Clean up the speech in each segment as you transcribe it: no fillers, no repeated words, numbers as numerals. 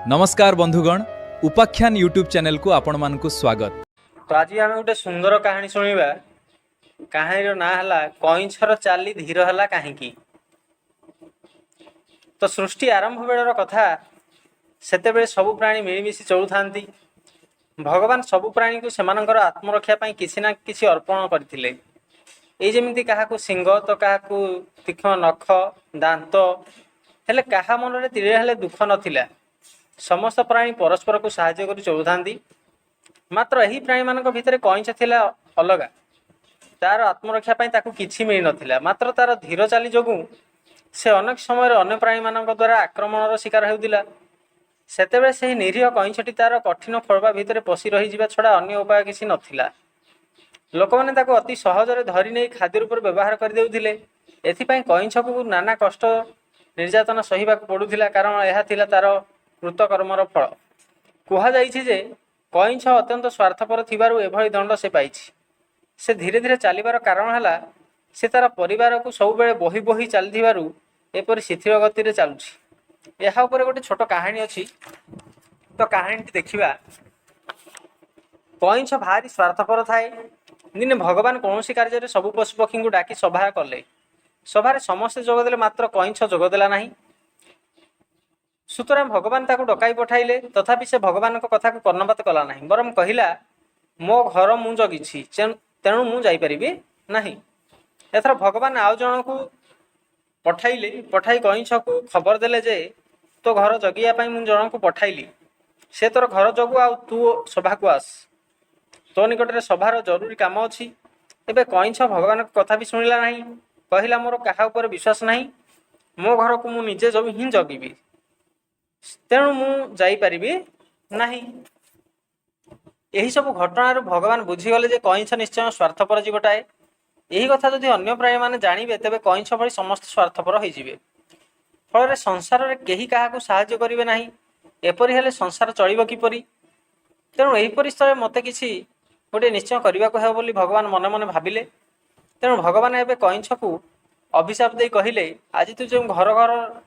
ନମସ୍କାର ବନ୍ଧୁଗଣ, ଉପାଖ୍ୟାନ ୟୁଟ୍ୟୁବ୍ ଚ୍ୟାନେଲକୁ ଆପଣମାନଙ୍କୁ ସ୍ୱାଗତ। ତ ଆଜି ଆମେ ଗୋଟେ ସୁନ୍ଦର କାହାଣୀ ଶୁଣିବା। କାହାଣୀର ନାଁ ହେଲା କଇଁଛର ଚାଲି ଧୀର ହେଲା କାହିଁକି? ତ ସୃଷ୍ଟି ଆରମ୍ଭ ବେଳର କଥା। ସେତେବେଳେ ସବୁ ପ୍ରାଣୀ ମିଳିମିଶି ଚଳୁଥାନ୍ତି। ଭଗବାନ ସବୁ ପ୍ରାଣୀଙ୍କୁ ସେମାନଙ୍କର ଆତ୍ମରକ୍ଷା ପାଇଁ କିଛି ନା କିଛି ଅର୍ପଣ କରିଥିଲେ। ଏଇ ଯେମିତି କାହାକୁ ଶିଙ୍ଗ ତ କାହାକୁ ତୀକ୍ଷ୍ଣ ନଖ, ଦାନ୍ତ। ହେଲେ କାହା ମନରେ ତିଳେ ହେଲେ ଦୁଃଖ ନଥିଲା। ସମସ୍ତ ପ୍ରାଣୀ ପରସ୍ପରକୁ ସାହାଯ୍ୟ କରି ଚଳୁଥାନ୍ତି। ମାତ୍ର ଏହି ପ୍ରାଣୀମାନଙ୍କ ଭିତରେ କଇଁଛ ଥିଲା ଅଲଗା। ତାର ଆତ୍ମରକ୍ଷା ପାଇଁ ତାକୁ କିଛି ମିଳିନଥିଲା। ମାତ୍ର ତାର ଧୀର ଚାଲି ଯୋଗୁଁ ସେ ଅନେକ ସମୟରେ ଅନ୍ୟ ପ୍ରାଣୀମାନଙ୍କ ଦ୍ୱାରା ଆକ୍ରମଣର ଶିକାର ହେଉଥିଲା। ସେତେବେଳେ ସେହି ନିରୀହ କଇଁଛଟି ତାର କଠିନ ଖୋଳପା ଭିତରେ ପଶି ରହିଯିବା ଛଡ଼ା ଅନ୍ୟ ଉପାୟ କିଛି ନଥିଲା। ଲୋକମାନେ ତାକୁ ଅତି ସହଜରେ ଧରି ନେଇ ଖାଦ୍ୟ ରୂପରେ ବ୍ୟବହାର କରିଦେଉଥିଲେ। ଏଥିପାଇଁ କଇଁଛକୁ ନାନା କଷ୍ଟ ନିର୍ଯାତନା ସହିବାକୁ ପଡୁଥିଲା, କାରଣ ଏହା ଥିଲା ତାର କୃତକର୍ମର ଫଳ। କୁହାଯାଇଛି ଯେ କଇଁଛ ଅତ୍ୟନ୍ତ ସ୍ୱାର୍ଥପର ଥିବାରୁ ଏଭଳି ଦଣ୍ଡ ସେ ପାଇଛି। ସେ ଧୀରେ ଧୀରେ ଚାଲିବାର କାରଣ ହେଲା, ସେ ତାର ପରିବାରକୁ ସବୁବେଳେ ବୋହି ବୋହି ଚାଲିଥିବାରୁ ଏପରି ଶିଥିଳ ଗତିରେ ଚାଲୁଛି। ଏହା ଉପରେ ଗୋଟେ ଛୋଟ କାହାଣୀ ଅଛି। ତ କାହାଣୀଟି ଦେଖିବା। କଇଁଛ ଭାରି ସ୍ୱାର୍ଥପର ଥାଏ। ଦିନେ ଭଗବାନ କୌଣସି କାର୍ଯ୍ୟରେ ସବୁ ପଶୁପକ୍ଷୀଙ୍କୁ ଡାକି ସଭା କଲେ। ସଭାରେ ସମସ୍ତେ ଯୋଗ ଦେଲେ, ମାତ୍ର କଇଁଛ ଯୋଗ ଦେଲା ନାହିଁ। ସୁତରାଂ ଭଗବାନ ତାକୁ ଡକାଇ ପଠାଇଲେ। ତଥାପି ସେ ଭଗବାନଙ୍କ କଥାକୁ କର୍ଣ୍ଣପାତ କଲା ନାହିଁ, ବରଂ କହିଲା, "ମୋ ଘର ମୁଁ ଜଗିଛି, ତେଣୁ ମୁଁ ଯାଇପାରିବି ନାହିଁ।" ଏଥର ଭଗବାନ ଆଉ ଜଣକୁ ପଠାଇଲେ। ପଠାଇ କଇଁଛକୁ ଖବର ଦେଲେ ଯେ ତୋ ଘର ଜଗିବା ପାଇଁ ମୁଁ ଜଣକୁ ପଠାଇଲି। ସେ ତୋର ଘର ଜଗୁ, ଆଉ ତୁ ସଭାକୁ ଆସ। ତୋ ନିକଟରେ ସଭାର ଜରୁରୀ କାମ ଅଛି। ଏବେ କଇଁଛ ଭଗବାନଙ୍କ କଥା ବି ଶୁଣିଲା ନାହିଁ। କହିଲା, "ମୋର କାହା ଉପରେ ବିଶ୍ୱାସ ନାହିଁ। ମୋ ଘରକୁ ମୁଁ ନିଜେ ହିଁ ଜଗିବି, ତେଣୁ ମୁଁ ଯାଇପାରିବି ନାହିଁ।" ଏହିସବୁ ଘଟଣାରୁ ଭଗବାନ ବୁଝିଗଲେ ଯେ କଇଁଛ ନିଶ୍ଚୟ ସ୍ୱାର୍ଥପର ଜୀବଟାଏ। ଏହି କଥା ଯଦି ଅନ୍ୟ ପ୍ରାଣୀମାନେ ଜାଣିବେ, ତେବେ କଇଁଛ ଭଳି ସମସ୍ତେ ସ୍ୱାର୍ଥପର ହୋଇଯିବେ। ଫଳରେ ସଂସାରରେ କେହି କାହାକୁ ସାହାଯ୍ୟ କରିବେ ନାହିଁ। ଏପରି ହେଲେ ସଂସାର ଚଳିବ କିପରି? ତେଣୁ ଏହିପରି ସ୍ଥଳେ ମୋତେ କିଛି ଗୋଟିଏ ନିଶ୍ଚୟ କରିବାକୁ ହେବ ବୋଲି ଭଗବାନ ମନେ ମନେ ଭାବିଲେ। ତେଣୁ ଭଗବାନ ଏବେ କଇଁଛକୁ ଅଭିଶାପ ଦେଇ କହିଲେ, "ଆଜି ତୁ ଯେଉଁ ଘର ଘର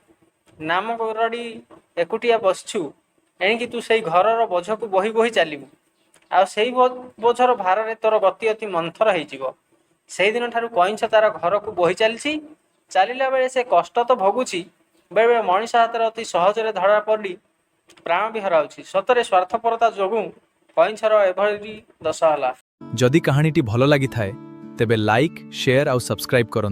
ନାମ ରଡ଼ି ଏକୁଟିଆ ବସିଛୁ, ଏଣିକି ତୁ ସେଇ ଘରର ବୋଝକୁ ବୋହି ବୋହି ଚାଲିବୁ, ଆଉ ସେଇ ବୋଝର ଭାରରେ ତୋର ଗତି ଅତି ମନ୍ଥର ହେଇଯିବ।" ସେଇଦିନ ଠାରୁ କଇଁଛ ତାର ଘରକୁ ବୋହି ଚାଲିଛି। ଚାଲିଲା ବେଳେ ସେ କଷ୍ଟ ତ ଭୋଗୁଛି, ବେଳେବେଳେ ମଣିଷ ହାତରେ ଅତି ସହଜରେ ଧରା ପଡ଼ି ପ୍ରାଣ ବି ହରାଉଛି। ସତରେ ସ୍ୱାର୍ଥପରତା ଯୋଗୁଁ କଇଁଛର ଏଭଳି ଦଶା ହେଲା। ଯଦି କାହାଣୀଟି ଭଲ ଲାଗିଥାଏ, ତେବେ ଲାଇକ୍, ସେୟାର ଆଉ ସବସ୍କ୍ରାଇବ୍ କରନ୍ତୁ।